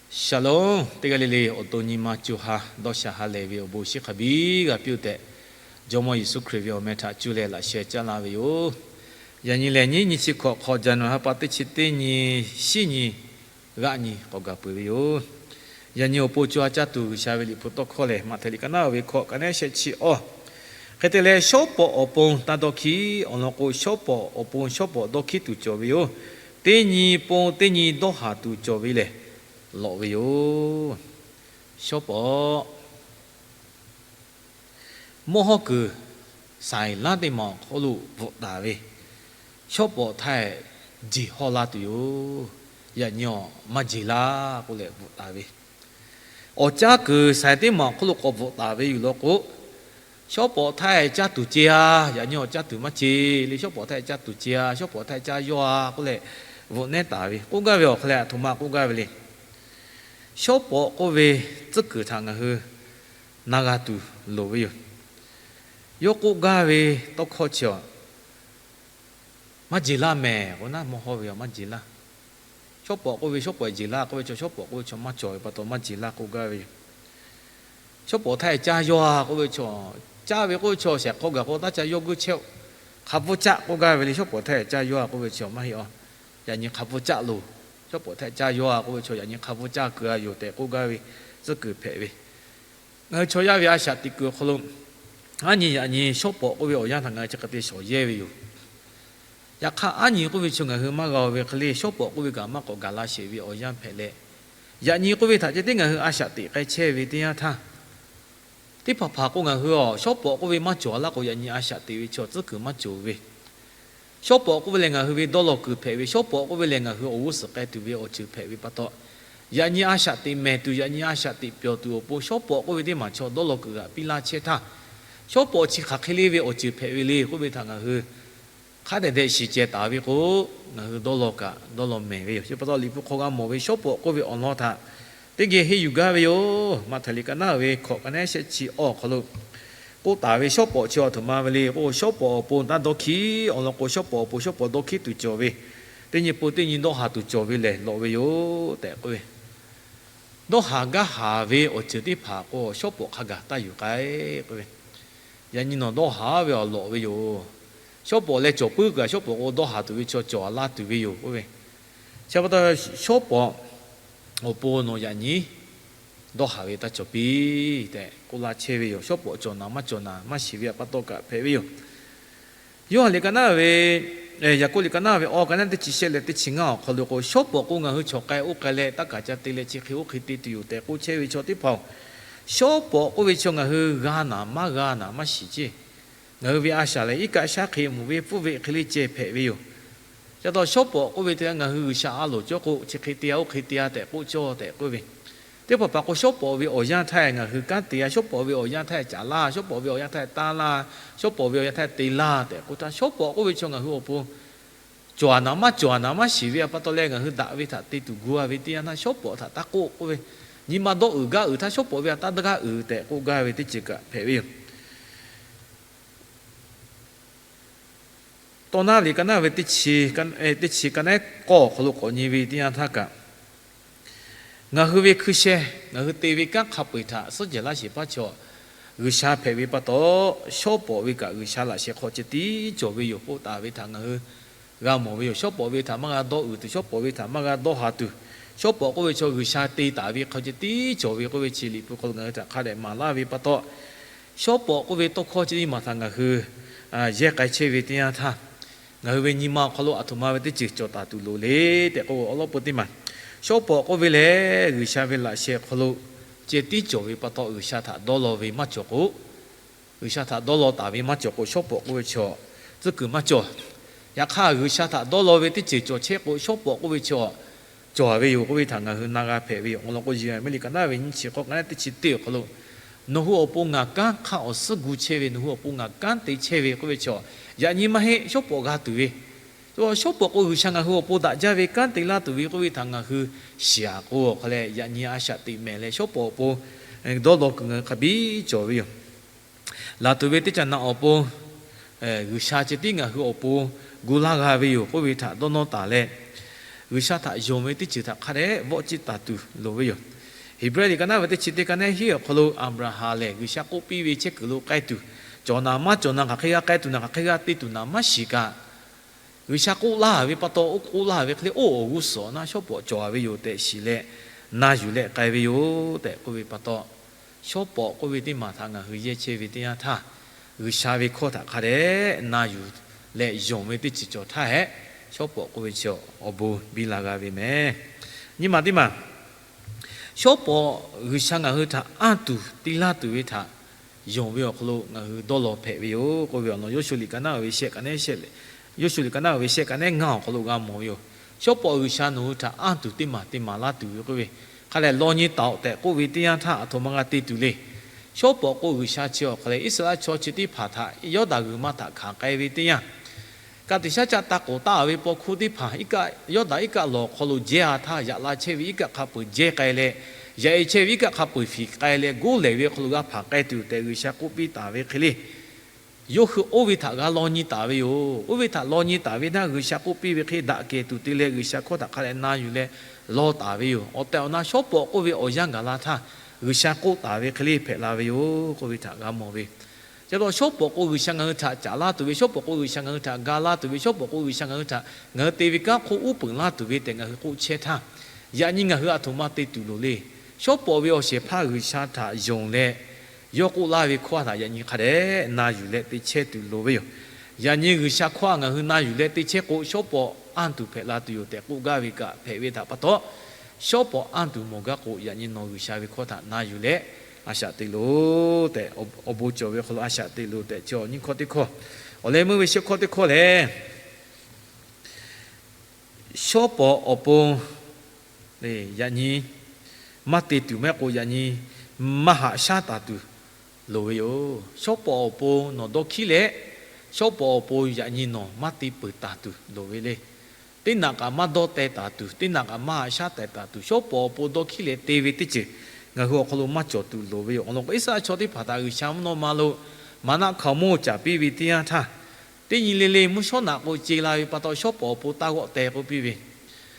Shalom, teˇ g'aˇ le le awˬ to nyi ma co ha dawˇ sha ha lehˬ ve awˬ bon shiˍ hk'a biˇ g'a piˇ-oˆ tehꞈ, Jawˇmawˇ Yeˍsuˆ Hkriꞈ ve awˬ meh htaꞈ cuˇ leh laꞈ sheh caˉ laˇ ve yoˬ. Yaꞈ nyi lehˬ, nyiˇ nyi chi hkawꞈ hk'awꞈ, January ha pa teˇ chi teˇ nyi, shiˉ nyi, g'aˆ nyi k'awꞈ gaˬ peuˬ ve yoˬ. Yaꞈ nyi awˬ pon co ha caˇ tuˬ G'uiˬsha ve Liꞈ hpu tawˇ hkawˇ lehˬ, Maꞈhtehˍ liꞈ ka naˉ ve hkawꞈ, ka naˉ shehˆ chi awˇ. Hk'e te leh, shawˉ pawˍ awˬ pon taˇ dawˇ hkiˉ. Awˬ lawn k'o, shawˉ pawˍ awˬ pon shawˉ pawˍ dawˇ hkiˉ tuˬ cawˬ ve yoˬ. Teˇ nyi pon teˇ nyi dawˇ haˍ tuˬ cawˬ ve lehˬ, lawꞈ ve yoˬ. Shawˉ pawˍ mawˇ hawˉ kuiˬ saiˍ laˇ teˇ maˬ awˬ hk'aw lo bvuhꞈ taˍ ve, shawˉ pawˍ htaˇ jeˬ hawˇ laˇ tuˬ yoˬ. Yaꞈ nyi awˬ maˇ jeˬ laˇ k'oˆ leh bvuhꞈ taˍ ve, awˬ caˇ kuiˬ saiˍ teˇ maˬ awˬ hk'aw lo k'awꞈ bvuhꞈ taˍ ve yoˬ law k'o, shawˉ pawˍ htaˇ caˇ tuˬ ce a, yaꞈ nyi awˬ caˇ tuˬ maˇ ce le. Shawˉ pawˍ htaˇ caˇ tuˬ ce a, shawˉ pawˍ htaˇ caˇ yawˇ a k'oˆ leh bvuhꞈ nehˉ taˍ ve k'oˆ gaˇ ve awˬ hk'aw leh, aˬ htoꞈ ma k'oˆ gaˇ ve le. Shawˉ pawˍ k'oˆ ve tcuhˉ kuiˬ htaꞈ ngaˬ hui na g'a tuˬ loˍ ve yoˬ. Yawˇ k'oˆ gaˇ ve tawˇ hkawˇ chi a, maˇ jeˬ laˇ mehˍ k'o naˉ, mawˇ hawˇ ve a maˇ jeˬ laˇ. Shawˉ pawˍ k'oˆ ve, shawˉ pawˍ jeˬ laˇ k'oˆ ve chaw, shawˉ pawˍ k'oˆ ve chaw maˇ cawˬ ve pa taw maˇ jeˬ laˇ k'oˆ gaˇ ve yoˬ. Shawˉ pawˍ htaˇ caˇ yawˇ a k'oˆ ve chaw, caˇ ve k'oˆ ve chaw shehˍ hk'aw gaˬ k'o taˇ ca yawˇ guˇ chehˇ-oˆ. Hk'a bvuhˇ caˆ k'oˆ gaˇ ve le. Shawˉ pawˍ htaˇ caˇ yawˇ a k'oˆ ve chaw maˇ heˆ a. Yaꞈ nyi hk'a bvuhˇ caˆ loˬ. Shawˉ pawˍ htaˇ caˇ yawˇ a k'oˆ ve chaw yaꞈ nyi hk'a bvuhˇ caˆ keu a yoˬ tehꞈ k'oˆ gaˇ ve tcuhˉ kuiˬ hpehꞈ ve. Ngaˬ hui chaw yaˇ ve a shaꞈ teꞈ kuiˬ awˬ hk'aw lo, aˉ nyi yaꞈ nyi shawˉ pawˍ k'oˆ ve awˬ yanˇ htaꞈ ngaˬ hui chi hk'e te shawˍ yehˇ ve yoˬ. Yaꞈ hk'aˇ, aˉ nyi k'oˆ ve chaw ngaˬ hui maˇ g'a-o ve hk'e le, shawˉ pawˍ k'oˆ ve kaꞈ maˇ k'awꞈ gaˬ la sheˍ ve awˬ yanˇ hpehꞈ leh, yaꞈ nyi k'oˆ ve htaꞈ ceh tiˉ ngaˬ hui a shaꞈ teꞈ k'ai chehˇ ve teˇ yanˇ htaˇ, teˇ hpaˍ hpaˍ k'o ngaˬ hui a shawˉ pawˍ k'oˆ ve maˇ cawˬ laˇ k'o, yaꞈ nyi a shaꞈ teꞈ ve chaw tcuhˉ kuiˬ maˇ cawˬ ve. Shawˉ pawˍ k'oˆ ve lehˬ ngaˬ hui ve dawˇ law kuiˬ hpehꞈ ve, shawˉ pawˍ k'oˆ ve lehˬ ngaˬ hui awˬ g'uˇ suhˍ k'ai tuˬ ve awˬ ceuˬ hpehꞈ ve pa taw, yaꞈ nyi a shaꞈ teꞈ mehˍ tuˬ, yaꞈ nyi a shaꞈ teꞈ pyawˬ tuˬ awˬ pon shawˉ pawˍ k'oˆ ve teˇ maˬ chaw dawˇ law kuiˬ g'aꞈ piˇ laˇ chehˇ htaˇ, shawˉ pawˍ chi hk'aˬ hk'e le ve awˬ ceuˬ hpehꞈ ve le k'oˆ ve htaꞈ ngaˬ hui hk'a dehꞈ dehꞈ shiˍ ceh taˍ ve k'o, ngaˬ hui dawˇ law kaꞈ dawˇ law mehˍ ve yoˬ. Chi pa taw Liꞈ hpu hk'aw g'a mawˬ ve shawˉ pawˍ k'oˆ ve awˬ lawn htaꞈ teˇ geh henˇ yuˬ gaˇ ve yoˬ. Maꞈhtehˍ liꞈ ka naˉ ve hkawꞈ, ka naˉ shehˆ chi awˇ awˬ hk'aw lo k'oˆ taˍ ve shawˉ pawˍ chi aˬ htoꞈ ma ve le k'o, shawˉ pawˍ awˬ pon taˇ dawˇ hkiˉ. Awˬ lawn k'o, shawˉ pawˍ awˬ pon shawˉ pawˍ dawˇ hkiˉ tuˬ cawˬ ve, teˇ nyi pon teˇ nyi dawˇ haˍ tuˬ cawˬ ve lehˬ lawꞈ ve yoˬ tehꞈ k'oˆ ve. Dawˇ haˍ gaˇ haˍ ve awˬ ceuˬ teˇ hpaˍ k'o, shawˉ pawˍ hk'a gaˬ taˇ yuˬ k'ai k'oˆ ve. Yaꞈ nyi nawˬ dawˇ haˍ ve awˬ lawꞈ ve yoˬ. Shawˉ pawˍ leh cawˬ puiˉ kaꞈ, shawˉ pawˍ k'o dawˇ haˍ tuˬ ve chaw cawˬ laˇ tuˬ ve yoˬ k'oˆ ve. Chi pa taw, shawˉ pawˍ awˬ pon nawˬ yaꞈ nyi dawˇ haˍ ve taˇ cawˬ piˇ tehꞈ k'oˆ laˇ chehˇ ve yoˬ. Shawˉ pawˍ cawˬ naˍ maˇ cawˬ naˍ maˇ shiˍ ve pa taw kaꞈ hpehꞈ ve yoˬ. Yoˇhanˬ liꞈ ka naˉ ve, Yaˍkoˆ liꞈ ka naˉ ve awˇ, ka naˉ teˇ chi shehˆ leh teˇ chi ngaˇ awˬ hk'aw lo k'o, shawˉ pawˍ k'o ngaˬ hui chawˬ k'ai oˇ k'ai leh taˇ kaˍ ca te leh chi hk'e oˇ hk'e te tuˬ yoˬ tehꞈ k'oˆ chehˇ ve chaw teˇ hpaˍ-oˬ, shawˉ pawˍ k'oˆ ve chaw ngaˬ hui g'a naˍ maˇ g'a naˍ maˇ shiˍ ceˇ. Ngaˬ hui ve a shaꞈ lehˬ, iˉ kaˆ shaˉ hk'e mvuhˬ ve pfuhˇ ve hk'e le ceh hpehꞈ ve yoˬ. Ca taw shawˉ pawˍ k'oˆ ve teˇ g'aˇ ngaˬ hui G'uiˬsha a loˍ cawˇ k'o, chi hk'e te a oˇ hk'e te a tehꞈ k'oˆ cawˇ tehꞈ k'oˆ ve. Teˇ hpaˍ hpaˍ k'o, shawˉ pawˍ ve awˬ yanˇ htaˇ ngaˬ hui kanˉ te a, shawˉ pawˍ ve awˬ yanˇ htaˇ caˍ laˇ, shawˉ pawˍ ve awˬ yanˇ htaˇ taˇ laˇ, shawˉ pawˍ ve awˬ yanˇ htaˇ te laˇ tehꞈ k'oˆ htaˇ, shawˉ pawˍ k'oˆ ve chaw ngaˬ hui awˬ pon cawˬ naˍ maˇ cawˬ naˍ maˇ shiˍ ve pa taw leh, ngaˬ hui daꞈ ve htaꞈ te tuˬ gu a ve teˇ yanˇ htaˇ, shawˉ pawˍ htaꞈ taˇ k'oˆ k'oˆ ve, nyi ma dawˇ uiˍ gaˇ uiˍ htaˇ shawˉ pawˍ ve htaꞈ taˇ gaˇ uiˍ tehꞈ k'oˆ gaˇ ve teˇ ceuˬ kaꞈ hpehꞈ ve yoˬ. Tawˇ naˉ liꞈ ka naˉ ve teˇ chi, teˇ chi ka naˉ k'awˇ awˬ hk'aw lo k'awꞈ nyi ve teˇ yanˇ htaˇ kaꞈ, ngaˬ hui ve hkui sheh, ngaˬ hui te ve kanˉ hk'a peu-eˬ htaꞈ suhˉ jehˬ laˇ sheˍ paˇ chaw G'uiˬsha hpehꞈ ve pa taw, shawˉ pawˍ ve kaꞈ G'uiˬsha laꞈ sheh hk'aw ceh tiˉ cawˬ ve yoˬ k'oˆ taˍ ve htaꞈ ngaˬ hui g'a mawˬ ve yoˬ. Shawˉ pawˍ ve htaꞈ maˇ g'a dawˇ uiˍ tuˬ, shawˉ pawˍ ve htaꞈ maˇ g'a dawˇ haˍ tuˬ, shawˉ pawˍ k'oˆ ve chaw G'uiˬsha te taˍ ve hk'aw ceh tiˉ cawˬ ve k'oˆ ve chi Liꞈ hpu hk'aw lo ngaˬ hui htaꞈ hk'a dehꞈ maˍ laˇ ve pa taw, shawˉ pawˍ k'oˆ ve tawˇ hkawˇ chi teˇ maˬ htaꞈ ngaˬ hui yehˇ k'ai chehˇ ve teˇ yanˇ htaˇ, ngaˬ hui ve nyi ma awˬ hk'aw lo aˬ htoꞈ ma ve teˇ ceuˬ cawˬ taˍ tuˬ loˍ le tehꞈ k'o, awˬ lawn peu teˇ maˬ, shawˉ pawˍ k'oˆ ve lehˬ G'uiˬsha ve laꞈ sheh hk'aw lo ceh tiˉ cawˬ ve pa taw, G'uiˬsha htaꞈ dawˇ law ve maˇ cawˬ k'o, G'uiˬsha htaꞈ dawˇ law taˍ ve maˇ cawˬ k'o, shawˉ pawˍ k'oˆ ve chaw tcuhˉ kuiˬ maˇ cawˬ. Yaꞈ hk'aˇ, G'uiˬsha htaꞈ dawˇ law ve teˇ ceuˬ cawˬ chehˇ k'o, shawˉ pawˍ k'oˆ ve chaw cawˬ ve yoˬ k'oˆ ve htaꞈ ngaˬ hui na g'a hpehꞈ ve yoˬ. Awˬ lawn k'o, Yeˍraˍmiˆ liꞈ ka naˉ ve nyiˇ chi k'awˇ ka naˉ teˇ chi teˇ awˬ hk'aw lo, nawˬ hui awˬ pon ngaˬ kanˉ hk'aˇ awˬ suhˉ gu chehˇ ve, nawˬ hui awˬ pon ngaˬ kanˉ te chehˇ ve k'oˆ ve chaw, yaꞈ nyi maˇ heˆ, shawˉ pawˍ g'a tuˬ ve shawˉ pawˍ k'o, G'uiˬsha ngaˬ hui awˬ pon daꞈ jaˇ ve kanˉ te laˇ tuˬ ve k'oˆ ve htaꞈ ngaˬ hui shiˍ-aꞈ k'o, awˬ hk'a leh yaꞈ nyi a shaꞈ teꞈ mehˍ leh shawˉ pawˍ awˬ pon dawˇ law kuiˬ ngaˬ hui hk'a biˇ cawˬ ve yoˬ. Laˬ tuˬ ve teˇ caꞈ naꞈ awˬ pon G'uiˬsha ceh tiˉ ngaˬ hui awˬ pon gu laˇ g'a ve yoˬ k'oˆ ve htaꞈ dawˇ nawˇ taˍ leh, G'uiˬsha htaꞈ yonˍ ve teˇ ceuˬ htaꞈ hk'a dehꞈ vawˆ ciˇ taˍ tuˬ loˍ ve yoˬ. Heˍbrehˇ liꞈ ka naˉ ve teˇ chi teˇ ka naˉ hiˉ awˬ hk'aw lo Aˍbraˍhanˍ lehˬ, G'uiˬsha k'oˆ piˇ ve chehˇ kuiˬ lo k'ai tuˬ, cawˬ naˍ maˇ cawˬ naˍ hk'aˬ hk'e g'a k'ai tuˬ naˍ, hk'aˬ hk'e g'a te tuˬ naˍ maˇ shiˍ kaꞈ, G'uiˬsha k'oˆ laˇ ve pa taw, oˇ k'oˆ laˇ ve hk'e le, oˇ awˬ g'uˇ suhˍ awˬ na shawˉ pawˍ cawˬ ve yoˬ tehꞈ shiˍ leh, na yuˬ leh k'ai ve yoˬ tehꞈ k'oˆ ve pa taw, shawˉ pawˍ k'oˆ ve teˇ maˬ htaꞈ ngaˬ hui yehˇ chehˇ ve teˇ yanˇ htaˇ, G'uiˬsha ve hkawˇ htaꞈ hk'a dehꞈ na yuˬ leh yonˍ ve teˇ ceuˬ cawˬ htaˇ hehꞈ, shawˉ pawˍ k'oˆ ve chi awˬ bon biˇ la g'a ve meh. Nyi maˬ teˇ maˬ, shawˉ pawˍ G'uiˬsha ngaˬ hui htaꞈ anˇ tuˬ te laˇ tuˬ ve htaꞈ yonˍ ve awˬ hk'aw lo ngaˬ hui dawˇ law hpehꞈ ve yoˬ k'oˆ ve awˬ lawn Yoˇshuˆ liꞈ ka naˉ ve shehˆ ka neˉ shehˆ leh, Yoˇshuˆ liꞈ ka naˉ ve shehˆ ka neˉ ngaˇ awˬ hk'aw lo g'a mawˬ ve yoˬ. Shawˉ pawˍ G'uiˬsha nawˬ hui htaꞈ anˇ tuˬ teˇ maˬ te maˍ laˇ tuˬ ve k'oˆ ve, hk'a dehꞈ law nyi taˍ-oꞈ tehꞈ k'oˆ ve teˇ yanˇ htaˇ, aˬ htoꞈ ma g'a te tuˬ le. Shawˉ pawˍ k'o G'uiˬsha chi awˬ hk'a leh Iˉsaˍreˍlaˆ chaw chi teˇ hpaˍ htaꞈ Yawˇdanˍ g'uiˬ ma htaꞈ hkanˍ k'ai ve teˇ yanˇ, ka tiꞈ shaˉ caˆ ta k'oˍ taˍ ve paw hkuˇ teˇ hpaˍ, Yawˇdanˍ iˉ kaˆ lawˬ hk'aw lo jehˇ-a htaˇ, yaꞈ la chehˇ ve iˉ kaˆ hk'a peu-eˬ jehˇ k'ai leh, yaꞈ-e chehˇ ve iˉ kaˆ hk'a peu-eˬ fiˍ k'ai leh, goˉ lehˬ ve awˬ hk'aw lo g'a hpanˍ k'ai tuˬ tehꞈ G'uiˬsha k'oˆ piˇ taˍ ve hk'e le. Yawˇ hui oˇ ve htaꞈ g'a law nyi taˍ ve yoˬ. Oˇ ve htaꞈ law nyi taˍ ve htaˇ, G'uiˬsha k'oˆ piˇ ve hk'e daꞈ kehˬ tuˬ te leh G'uiˬsha hkawˇ htaꞈ hk'a dehꞈ na yuˬ leh law taˍ ve yoˬ. Awˬ tehˬ awˬ na shawˉ pawˍ k'oˆ ve awˬ yanˇ gaˬ la htaˇ, G'uiˬsha k'oˆ taˍ ve hk'e le hpehꞈ la ve yoˬ k'oˆ ve htaꞈ g'a mawˬ ve. Chi pa taw shawˉ pawˍ k'o G'uiˬsha ngaˬ hui htaꞈ caˍ laˇ tuˬ ve, shawˉ pawˍ k'o G'uiˬsha ngaˬ hui htaꞈ ga laˇ tuˬ ve, shawˉ pawˍ k'o G'uiˬsha ngaˬ hui htaꞈ ngaˬ hui te ve kanˉ hk'oˆ uˉ peunˍ laˇ tuˬ ve tehꞈ ngaˬ hui k'oˆ chehˇ htaˇ, yaꞈ nyi ngaˬ hui aˬ htoꞈ ma te tuˬ loˍ le. Shawˉ pawˍ ve awˬ shehˍ hpaˇ G'uiˬsha htaꞈ yonˍ leh, yawˇ k'oˆ laˇ ve hkawˇ htaꞈ yaꞈ nyi hk'a dehꞈ na yuˬ leh te chehˇ tuˬ loˍ ve yoˬ. Yaꞈ nyi G'uiˬsha hkawˇ htaꞈ ngaˬ hui na yuˬ leh te chehˇ k'o, shawˉ pawˍ anˇ tuˬ hpehꞈ la tuˬ yoˬ tehꞈ k'oˆ gaˇ ve kaꞈ hpehꞈ ve htaꞈ pa taw, shawˉ pawˍ anˇ tuˬ mawˬ gaˇ k'o, yaꞈ nyi nawˬ G'uiˬsha ve hkawˇ htaꞈ na yuˬ leh a shaꞈ teꞈ loˬ tehꞈ, awˬ bon cawˬ ve awˬ hk'aw lo a shaꞈ teꞈ loˬ tehꞈ, chi awˬ nyiˇ hkawˇ teˇ hkawˇ. Awˬ leh meuˇ ve shehˆ hkawˇ teˇ hkawˇ lehˬ, shawˉ pawˍ awˬ pon yaꞈ nyi maˇ te tuˬ maˇ heˆ k'o, yaꞈ nyi maˇ haꞈ shaˉ taˍ tuˬ loˍ ve yoˬ. Shawˉ pawˍ awˬ pon nawˬ dawˇ hkiˉ leh, shawˉ pawˍ awˬ pon yaꞈ nyi nawˬ maˇ te peuˬ taˍ tuˬ loˍ ve le. Teˇ naꞈ kaꞈ maˇ dawˇ teh taˍ tuˬ, teˇ naꞈ kaꞈ maˇ haꞈ shaˉ teh taˍ tuˬ, shawˉ pawˍ awˬ pon dawˇ hkiˉ leh te ve teˇ ceuˬ ngaˬ hui awˬ hk'aw lo maˇ cawˬ tuˬ loˍ ve yoˬ. Awˬ lawn k'o, Iˉsaˍreˍlaˆ chaw teˇ hpaˍ htaꞈ G'uiˬsha mvuhˇ naw ma lo maˍnaˆ hkaoˍmonˇ caˍ piˇ ve teˇ yanˇ htaˇ, teˇ nyi le le mvuhˇ shawˉ naꞈ k'o ce la ve pa taw, shawˉ pawˍ awˬ pon taˇ g'awˆ teh k'oˆ piˇ ve.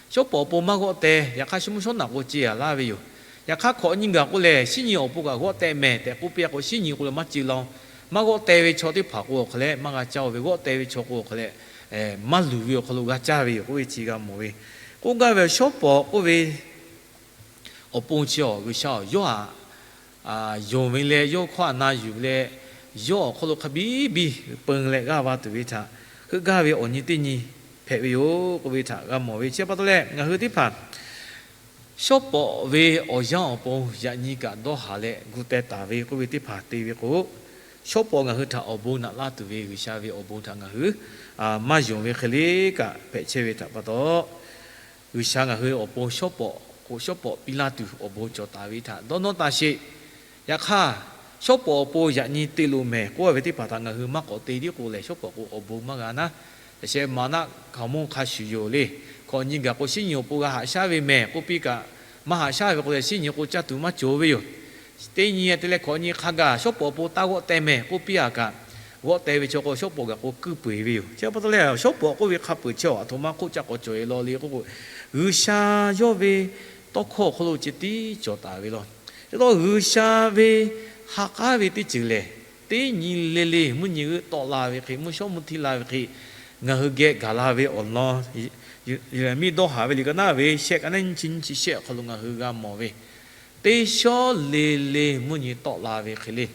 Shawˉ pawˍ awˬ pon maˇ g'awˆ teh, yaꞈ hk'aˇ mvuhˇ shawˉ naꞈ k'o ce-a laˇ ve yoˬ. Yaꞈ hk'aˇ hkawꞈ nyi gaˬ k'o lehˬ, shinˉ nyi awˬ pon kaꞈ g'awˆ teh mehˍ tehꞈ k'oˆ piˇ-a k'o, shinˉ nyi k'o lehˬ maˇ ce la-o. Maˇ g'awˆ teh ve chaw teˇ hpaˍ k'o awˬ hk'a leh maˇ g'a caˇ-o ve, g'awˆ teh ve chaw k'o awˬ hk'a leh maˇ luˬ ve awˬ hk'aw lo g'a caˇ ve yoˬ k'oˆ ve chi g'a mawˬ ve. K'oˆ gaˇ ve shawˉ pawˍ k'oˆ ve awˬ pon chi-awˬ, G'uiˬsha-oˬ, yawˇ htaꞈ yonˍ ve leh yawˇ hkawˇ htaꞈ na yuˬ leh, yawˇ awˬ hk'aw lo hk'a biˇ biˇ peun leh g'aˇ va tuˬ ve htaꞈ heuˆ gaˇ ve awˬ nyi teˇ nyi hpehꞈ ve yoˬ k'oˆ ve htaꞈ g'a mawˬ ve. Chi pa taw leh ngaˬ hui teˇ hpaˍ shawˉ pawˍ ve awˬ yanˇ awˬ pon yaꞈ nyi kaꞈ dawˇ haˍ leh gu teh taˍ ve k'oˆ ve teˇ hpaˍ te ve k'o, shawˉ pawˍ ngaˬ hui htaꞈ awˬ bon naꞈ laˇ tuˬ ve G'uiˬsha ve awˬ bon htaꞈ ngaˬ hui maˇ yonˍ ve hk'e le kaꞈ hpehꞈ chehˇ ve htaꞈ pa taw, G'uiˬsha ngaˬ hui awˬ pon shawˉ pawˍ k'o shawˉ pawˍ piˇ laˇ tuˬ awˬ bon cawˬ taˍ ve htaꞈ dawˇ nawˇ taˇ sheˍ. Yaꞈ hk'aˇ, shawˉ pawˍ awˬ pon yaꞈ nyi te loˍ mehˍ k'oˆ ve teˇ hpaˍ htaꞈ ngaˬ hui maˇ k'awꞈ te tiˉ k'o lehˬ, shawˉ pawˍ k'o awˬ bon maˇ g'a naˉ. Yaꞈ sheh maˍnaˆ hkaoˍmonˇ hk'a shuˍ yoˬ le. Hkawꞈ nyi gaˬ k'o shinˉ nyi awˬ pon g'a haꞈ shaˉ ve mehˍ k'oˆ piˇ kaꞈ, maˇ haꞈ shaˉ ve k'o lehˬ shinˉ nyi k'o caˇ tuˬ maˇ cawˬ ve yoˬ. Teˇ nyi te leh hkawꞈ nyi hk'a gaˬ shawˉ pawˍ awˬ pon taˇ g'awˆ teh mehˍ k'oˆ piˇ-a kaꞈ, g'awˆ teh ve chaw k'o shawˉ pawˍ gaˬ k'o kuiˇ peu-eˬ ve yoˬ. Chi pa taw lehˬ, shawˉ pawˍ k'oˆ ve hk'a peu-eˬ chi-awˬ, aˬ htoꞈ ma hk'oˆ ca k'awꞈ cawˬ-e law le k'oˆ k'o, G'uiˬsha yawˇ ve tawˇ hkawˇ awˬ hk'aw lo ceh tiˉ cawˬ taˍ ve law. Chi pa taw G'uiˬsha ve ha k'aˉ ve teˇ ceuˬ lehˬ, teˇ nyi le le mvuhˇ nyi g'euˆ tawˆ la ve hk'e, mvuhˇ shawˉ mvuhˇ htiˇ la ve hk'e, ngaˬ hui geh gaˬ la ve awˬ lawn, Yeˍraˍmiˆ dawˇ haˍ ve liꞈ ka naˉ ve shehˆ ka naˉ nyiˇ chi nyiˇ chi shehˆ awˬ hk'aw lo ngaˬ hui g'a mawˬ ve, teˇ shawˉ le le mvuhˇ nyi tawˆ la ve hk'e le.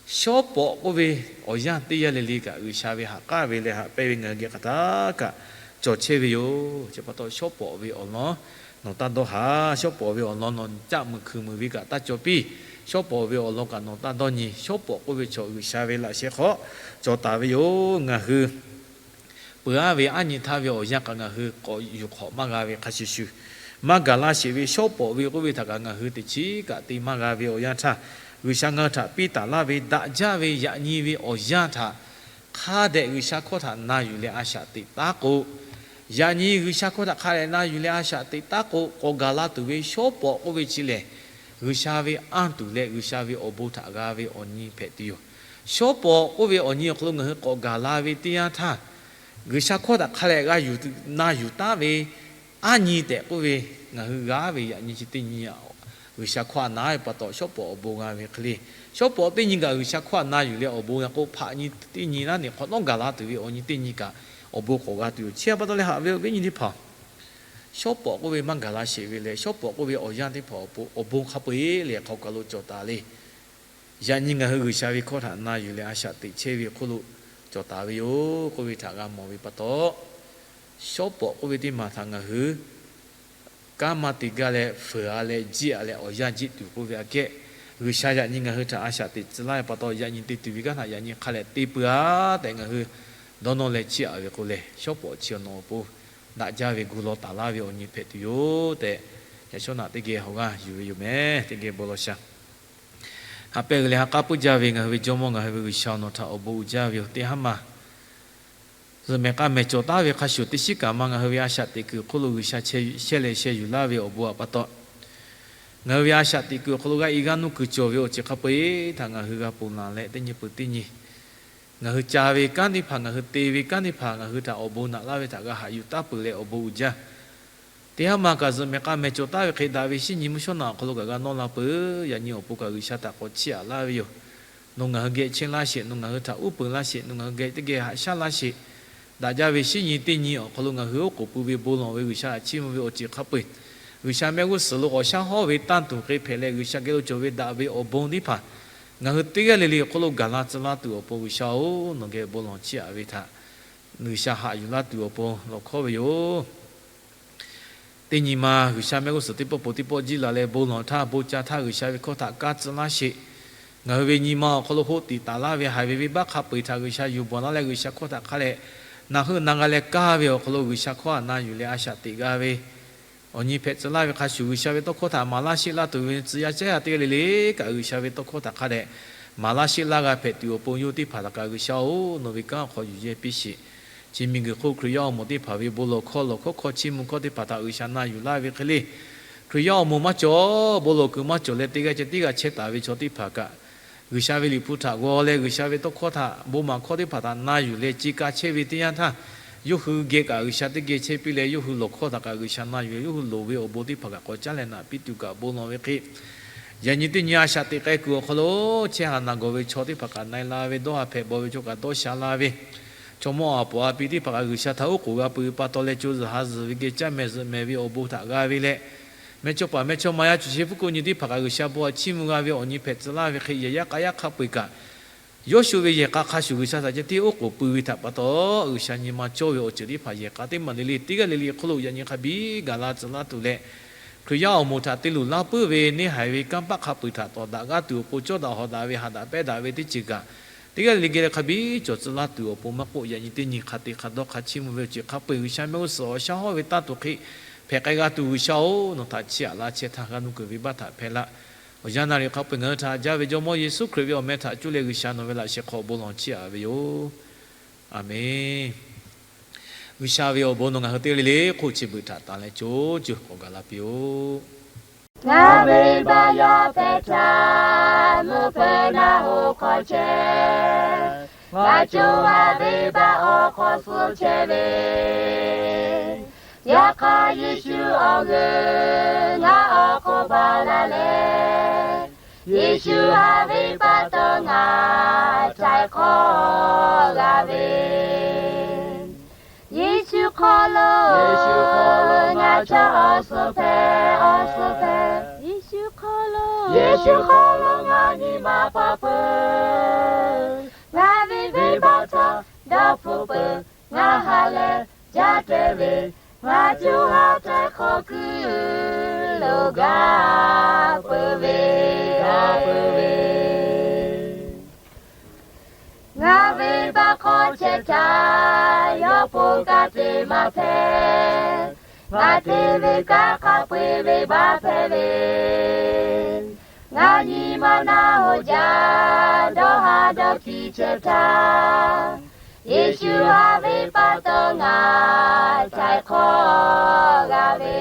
Shawˉ pawˍ k'oˆ ve awˬ yanˇ teˇ yanˇ le le kaꞈ G'uiˬsha ve ha k'aˉ ve leh haꞈ pehnˇ ve ngaˬ hui geh hk'aˬ htaˇ kaꞈ cawˬ chehˇ ve yoˬ. Chi pa taw shawˉ pawˍ ve awˬ lawn nawˬ taˇ dawˇ haˍ. Shawˉ pawˍ ve awˬ lawn nawˬ caˆ muiˬ hkui muiˬ ve kaꞈ taˇ cawˬ piˇ. Shawˉ pawˍ ve awˬ lawn kaꞈ nawˬ taˇ dawˇ nyi. Shawˉ pawˍ k'oˆ ve chaw G'uiˬsha ve laꞈ sheh hk'aw cawˬ taˍ ve yoˬ. Ngaˬ hui peuˬ-aˉ ve aˉ nyi htaˇ ve awˬ yanˇ kaꞈ ngaˬ hui k'awꞈ yuˬ hk'awꞈ maˇ g'a ve hk'a shuˍ shuˍ, maˇ gaˬ laˇ sheˍ ve shawˉ pawˍ ve k'oˆ ve htaꞈ kaꞈ ngaˬ hui teꞈ chiˉ kaꞈ te maˇ g'a ve awˬ yanˇ htaˇ, G'uiˬsha ngaˬ hui htaꞈ piˇ taˍ laˇ ve daꞈ jaˇ ve yaꞈ nyi ve awˬ yanˇ htaꞈ hk'a dehꞈ G'uiˬsha hkawˇ htaꞈ na yuˬ leh a shaꞈ teꞈ taˉ k'o, yaꞈ nyi G'uiˬsha hkawˇ htaꞈ hk'a dehꞈ na yuˬ leh a shaꞈ teꞈ taˉ k'o, k'awꞈ gaˬ la tuˬ ve shawˉ pawˍ k'oˆ ve chi lehˬ, G'uiˬsha ve anˇ tuˬ leh G'uiˬsha ve awˬ bon htaꞈ g'a ve awˬ nyi hpehꞈ tuˬ yoˬ. Shawˉ pawˍ k'oˆ ve awˬ nyi awˬ hk'aw lo ngaˬ hui k'awꞈ gaˬ la ve teˇ yanˇ htaˇ, G'uiˬsha hkawˇ htaꞈ hk'a leh g'a yuˬ na yuˬ taˉ ve aˉ nyi tehꞈ k'oˆ ve, ngaˬ hui g'aˇ ve yaꞈ nyi chi teˇ nyi, G'uiˬsha hkawˇ htaꞈ na ve pa taw shawˉ pawˍ awˬ bon g'a ve hk'e le. Shawˉ pawˍ teˇ nyi kaꞈ G'uiˬsha hkawˇ htaꞈ na yuˬ leh awˬ bon g'a k'oˆ hpaꞈ nyi teˇ nyi naˉ neˬ hk'awꞈ nawˉ gaˬ la tuˬ ve awˬ nyi teˇ nyi kaꞈ awˬ bon k'awꞈ g'a tuˬ yoˬ. Chi pa taw leh haꞈ ve awˬ viˉ nyi teˇ hpaˍ, shawˉ pawˍ k'oˆ ve maˇ gaˬ la sheˍ ve leh, shawˉ pawˍ k'oˆ ve awˬ yanˇ teˇ hpaˍ awˬ pon awˬ bon hk'a peu-eˬ lehˬ hk'aw kaˬ lo cawˬ taˍ le. Yaꞈ nyi ngaˬ hui G'uiˬsha ve hkawˇ htaꞈ na yuˬ leh a shaꞈ teꞈ chehˇ ve awˬ hk'oˆ lo cawˬ taˍ ve yoˬ k'oˆ ve htaꞈ g'a mawˬ ve pa taw, shawˉ pawˍ k'oˆ ve teˇ maˬ htaꞈ ngaˬ hui kanˉ maˇ te gaˇ leh fuiˍ-a leh jiˆ-a leh awˬ yanˇ jiˆ tuˬ k'oˆ ve aꞈ kehˉ, G'uiˬsha yaꞈ nyi ngaˬ hui htaꞈ a shaꞈ teꞈ tcuh laˇ ve pa taw, yaꞈ nyi te tuˬ ve kanˉ htaꞈ yaꞈ nyi hk'a leh te peuˬ-a tehꞈ ngaˬ hui dawˇ nawˇ leh chiˇ-a ve k'o leh, shawˉ pawˍ chi awˬ nawˬ awˬ pon daꞈ jaˇ ve gu law taˍ laˇ ve awˬ nyi hpehꞈ tuˬ yoˬ tehꞈ, yaꞈ shawˉ naꞈ teˇ geh awˬ g'aˇ yuˬ ve yoˬ meh. Teˇ geh bon lawˬ shaˍ. Haꞈ pehˇ g'uiˬ leh ha k'aˉ puiˉ jaˇ ve ngaˬ hui ve Jawˇmawˇ, ngaˬ hui ve G'uiˬsha, awˬ nawˬ htaꞈ awˬ bon uiˍ jaˇ ve yoˬ. Teˇ haˉ maˬ zuhꞈ mehˍ k'a mehˍ cawˬ taˉ ve hk'a shuˍ, teˇ shiˉ kaꞈ ma ngaˬ hui ve a shaꞈ teꞈ kuiˬ awˬ hk'oˆ lo G'uiˬsha shehˇ leh sheh yuˬ laˇ ve awˬ bon htaꞈ pa taw, ngaˬ hui ve a shaꞈ teꞈ kuiˬ awˬ hk'aw lo g'a i g'aˇ nuˇ kuiˬ cawˬ ve awˬ ceuˬ hk'a peu-eˬ htaꞈ ngaˬ hui g'a ponˬ laˬ leh, teˇ nyi peuˬ teˇ nyi ngaˬ hui ca ve kanˉ teˇ hpaˍ, ngaˬ hui te ve kanˉ teˇ hpaˍ, ngaˬ hui htaꞈ awˬ bon naꞈ laˇ ve htaꞈ g'a haꞈ yuˬ taˉ peuˬ leh awˬ bon uiˍ jaˇ. Teˇ haˉ maˬ kaꞈ zuhꞈ mehˍ k'a mehˍ cawˬ taˉ ve hk'e, daꞈ ve shinˉ nyi mvuhˇ shawˉ naꞈ awˬ hk'aw lo kaꞈ g'a nawˇ la peuˬ. Yaꞈ nyi awˬ pon kaꞈ G'uiˬsha htaꞈ k'awꞈ chiˇ aꞈ laˇ ve yoˬ. Nawˬ ngaˬ hui geh chehˇ laˇ sheˍ, nawˬ ngaˬ hui htaꞈ uˉ peunˍ laˇ sheˍ, nawˬ ngaˬ hui geh teˇ geh haꞈ shaˉ laˇ sheˍ. Daꞈ jaˇ ve shinˉ nyi teˇ nyi awˬ hk'aw lo ngaˬ hui oˉ k'oˍ pui ve bon lawˬ ve G'uiˬsha htaꞈ chiˇ mvuh ve awˬ ceuˬ hk'a peu-eˬ, G'uiˬsha mehˆ g'uˇ suhˍ lo k'awꞈ shaˉ hawˉ ve tanˇ tuˬ hk'e hpehꞈ leh, G'uiˬsha geh lo cawˬ ve daꞈ ve awˬ bon teˇ hpaˍ ngaˬ hui teˇ g'aˇ le le awˬ hk'aw lo gaˬ la tcuh laˇ tuˬ awˬ pon G'uiˬsha-oˬ, nawˬ geh bon lawˬ chiˇ aꞈ ve htaꞈ G'uiˬsha haꞈ yuˬ laˇ tuˬ awˬ pon lawˬ hkawˉ ve yoˬ. Teˇ nyi ma G'uiˬsha mehˆ g'uˇ suhˍ teˇ pawˆ pon teˇ pawˆ jiˇ laˬ leh bon lawˬ htaˇ, bon ca htaˇ G'uiˬsha ve hkawˇ htaꞈ kaˇ tcuh laˇ sheˍ. Ngaˬ hui ve nyi ma awˬ hk'aw lo hoˆ tiꞈ taˍ laˇ ve haiˬ ve venˇbaˆ hk'a peu-eˬ htaꞈ G'uiˬsha yuˬ bawˬ laˇ leh, G'uiˬsha hkawˇ htaꞈ hk'a leh na heuˆ na g'a leh kaˇ ve awˬ hk'aw lo G'uiˬsha hkawˇ htaꞈ na yuˬ leh a shaꞈ teꞈ g'a ve awˬ nyi hpehꞈ tcuh laˇ ve hk'a shuˍ, G'uiˬsha ve tawˇ hkawˇ htaꞈ maˍ laˇ sheˆ laˇ tuˬ ve tcuh yaˇ caˉ yaˇ teˇ g'aˇ le le kaꞈ G'uiˬsha ve tawˇ hkawˇ htaꞈ hk'a dehꞈ maˍ laˇ sheˆ laˇ g'a hpehꞈ tuˬ awˬ pon yawˇ teˇ hpaˍ htaꞈ kaꞈ G'uiˬsha-oˬ, nawˬ ve kanˉ hk'aw yuˬ yehˇ piˇ sheˍ. Chi miˬguiˬ hk'oˆ Hkriꞈ yaˇ awˬ moˍ teˇ hpaˍ ve bon lawˬ hkawˇ, lawˬ hkawˇ hkawˇ chiˇ mvuh hkawˇ teˇ hpaˍ htaꞈ G'uiˬsha na yuˬ laˇ ve hk'e le, Hkriꞈ yaˇ awˬ moˍ maˇ cawˬ, bon lawˬ kuiˬ maˇ cawˬ leh teˇ g'aˇ ceh teˇ g'aˇ chehˇ taˍ ve chaw teˇ hpaˍ kaꞈ, G'uiˬsha ve liꞈ hpu htaꞈ g'aw leh G'uiˬsha ve tawˇ hkawˇ htaꞈ bon maˍ hkawˇ teˇ hpaˍ htaꞈ na yuˬ leh ci ka chehˇ ve teˇ yanˇ htaˇ, yawˇ hui geh kaꞈ G'uiˬsha teˇ geh chehˇ piˇ leh, yawˇ hui lawˬ hkawˇ htaꞈ kaꞈ G'uiˬsha na yuˬ leh, yawˇ hui loˍ ve awˬ bon teˇ hpaˍ kaꞈ k'awꞈ caˉ leh naꞈ piˇ tuˬ kaꞈ bon lawˬ ve hk'e, yaꞈ nyi teˇ nyi a shaꞈ teꞈ k'ai kuiˬ awˬ hk'aw lo chehˇ haˍ naˬ gawˬ ve chaw teˇ hpaˍ kaꞈ na-e la ve, dawˇ haˍ hpehꞈ bawˬ ve chaw kaꞈ dawˇ sha la ve, chaw mawˇ aˬ poˍ a pi teˇ hpaˍ kaꞈ G'uiˬsha htaꞈ oˉ k'oˍ g'a peuˬ ve pa taw leh, co zuhˬ ha zuhˬ ve geh caˇ mehˍ zuhꞈ mehˍ ve awˬ bon htaꞈ g'a ve leh, mehˇchawˇpaˍ mehˇchawˇma yaˇ cuˬ shehˍ hpfuhˇ hkuˆ nyi teˇ hpaˍ kaꞈ G'uiˬsha bon htaꞈ chiˇ mvuh g'a ve awˬ nyi hpehꞈ tcuh laˇ ve hk'e, yehˬ yaˇ k'a yaˇ hk'a peu-eˬ kaꞈ Yawˇshuˆ ve yehˬ k'a hk'a shuˍ G'uiˬsha htaꞈ ceh tiˉ oˉ k'oˍ pui ve htaꞈ pa taw, G'uiˬsha nyi ma cawˇ ve awˬ ceuˬ teˇ hpaˍ yehˬ k'a teˇ maˬ le le teˇ g'aˇ le le hk'oˆ lo yaꞈ nyi hk'a biˇ gaˬ la tcuh laˇ tuˬ leh, Hkriꞈ yaˇ awˬ moˍ htaꞈ te luˬ laˇ puiˉ ve neˇ haiˬ ve kanˇ paˆ hk'a peu-eˬ htaꞈ tawˍ daꞈ g'aˇ tuˬ awˬ pon cawˇ daꞈ hawˍ daꞈ ve, haꞈ daꞈ pehnˇ daꞈ ve teˇ ceuˬ kaꞈ, teˇ g'aˇ le le geh leh hk'a biˇ cawˬ tcuh laˇ tuˬ awˬ pon maˇ k'oˆ, yaꞈ nyi teˇ nyi hk'a te hk'a dawˇ hk'a chiˇ mvuh ve awˬ ceuˬ hk'a peu-eˬ G'uiˬsha mehˆ g'uˇ suhˍ awˬ shaˉ hawˉ ve tanˇ tuˬ hk'e hpehꞈ k'ai g'a tuˬ G'uiˬsha-oˬ, nawˬ htaꞈ chiˇ aꞈ laˇ chehˇ htaˇ g'a nuˇ kuiˬ venˇbaˆ htaꞈ hpehˇ laˇ. Awˬ yanˇ naˍ riˍ hk'a peu-eˬ ngaˬ hui htaꞈ haꞈ jaˇ ve Jawˇmawˇ Yeˍsuˆ Hkriꞈ ve awˬ meh htaꞈ cuˇ leh G'uiˬsha nawˬ ve laꞈ sheh hk'aw bon lawˬ chiˇ aꞈ ve yoˬ. Aˬmenˍ. G'uiˬsha ve awˬ bon nawˬ ngaˬ hui teˇ g'aˇ le le hk'oˆ chi beuꞈ htaꞈ tanˬ leh co cuˬ k'awꞈ gaˬ la piˇ-oˆ. Ngaˬ venˇbaˆ yaˇ hpehꞈ htaˇ, mvuhˇ hpeuꞈ naˆ hoꞈ hk'aw chehˇ, ngaˬ co ha venˇbaˆ awˬ hk'aw suh chehˇ ve, yaꞈ hk'aˇ Yeˍsuˆ awˬ g'euˆ ngaˬ awˬ hk'oˆ baˬ la leh, Yeˍsuˆ ha ve pa taw ngaˬ htaiˍ hk'awˇ g'a ve. Yeˍsuˆ hk'aw lo, Yeˍsuˆ hk'aw lo ngaˬ chaw awˬ suhˍ hpehꞈ, awˬ suhˍ hpehꞈ. Yeˍsuˆ hk'aw lo, Yeˍsuˆ hk'aw lo ngaˬ nyi ma paˍ peuˬ. Ngaˬ ve venˇbaˆ htaꞈ dawˇ hpfuhˆ peuˬ. Ngaˬ ha leh jaˇ hpehꞈ ve, ngaˬ co ha htaiˍ hk'awˇ kuiˬ lo g'a peuˬ ve, g'a peuˬ ve. Ngaˬ venˇbaˆ hk'aw chehˇ htaˇ, yawˇ po kaꞈ te maˇ hpehꞈ. Ngaˬ te ve kanˉ hk'a peu-eˬ venˇbaˆ hpehꞈ ve, ngaˬ nyi ma naˆ hoꞈ jaˇ dawˇ ha dawˇ hkiˇ chehˇ htaˇ, Yeˍsuˆ ha ve pa taw ngaˬ htaiˍ hk'awˇ g'a ve.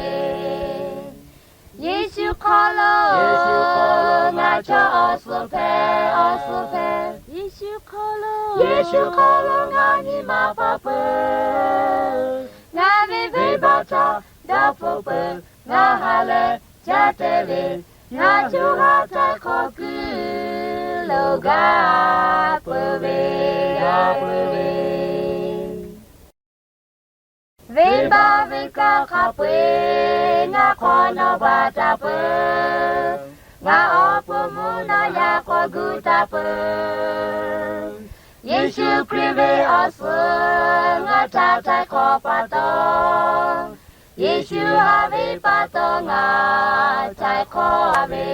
Yeˍsuˆ hk'aw lo, Yeˍsuˆ hk'aw lo ngaˬ chaw awˬ suhˍ hpehꞈ, awˬ suhˍ hpehꞈ. Yeˍsuˆ Yeˍsuˆ hk'aw lo ngaˬ nyi ma pa peuˬ. Ngaˬ ve venˇbaˆ htaꞈ dawˇ hpfuhˆ peuˬ. Ngaˬ ha leh jaˇ te ve, ngaˬ co ha htaiˍ hk'awꞈ kuiˬ lo g'a peuˬ ve, g'a peuˬ ve. Venˇbaˆ ve kanˇ hk'a peu-eˬ ngaˬ hk'awꞈ nawˬ baˬ taˍ peuˬ. Ngaˬ awˬ pon mvuhˇ naw yaꞈ k'aw gu taˍ peuˬ. Yeˍsuˆ Hkriꞈ ve awˬ suhˍ ngaˬ htaꞈ htaiˍ hk'awꞈ pa taw, Yeˍsuˆ ha ve pa taw ngaˬ htaiˍ hk'awꞈ ve.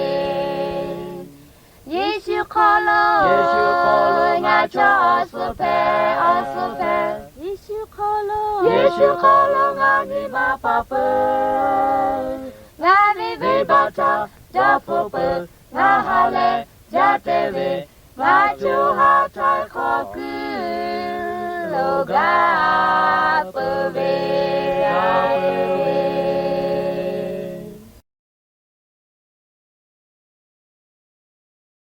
Yeˍsuˆ hk'aw lo, Yeˍsuˆ hk'aw lo ngaˬ chaw awˬ suhˍ hpehꞈ, awˬ suhˍ hpehꞈ. Yeˍsuˆ hk'aw lo, Yeˍsuˆ hk'aw lo ngaˬ nyi ma pa peuˬ. Ngaˬ ve venˇbaˆ htaꞈ dawˇ hpfuhˆ peuˬ. Ngaˬ ha leh jaˇ te ve, ngaˬ co ha htaiˍ hk'awꞈ kuiˬ lo g'a peuˬ ve.